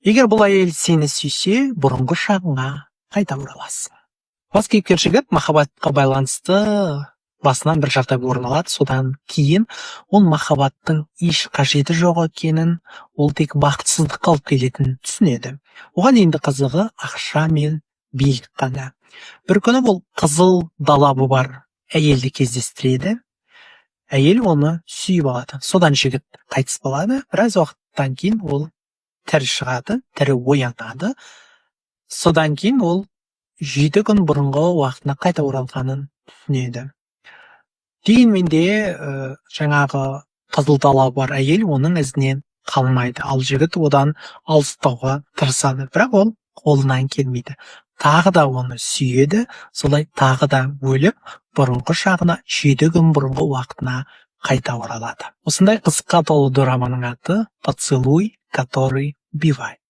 Егер бұл әйел сені сүйсе, бұрынғы шағыңа қайта ораласың. Бас кейіпкер жігіт махаббатқа байланысты басынан бір жағдай орын алады. Содан кейін ол махаббаттың еш қажеті жоқ екенін, ол тек бақытсыздыққа алып келетінін түсінеді. Оған енді қызығы ақша мен билік қана. Бір күні бұл қызыл далабы бар әйелді кездестіреді. Әйел оны сүйіп алады. Содан жігіт қайтыс болады. Біраз уақыттан кейін ол тірі шығады, тірі оянады. Содан кейін ол 7 күн бұрынғы уақытына қайта оралғанын түсінеді. Дегенмен де жаңағы қызыл дала бар әйел оның ізінен қалмайды, ал жігіт одан алыстауға тырысады, бірақ ол қолынан келмейді. Тағы да оны сүйеді. Солай тағы да өліп, бұрынғы шағына, 7 күн бұрынғы уақытына қайта оралады. Осындай қызыққа толы дораманың аты «Поцелуй, который убивает».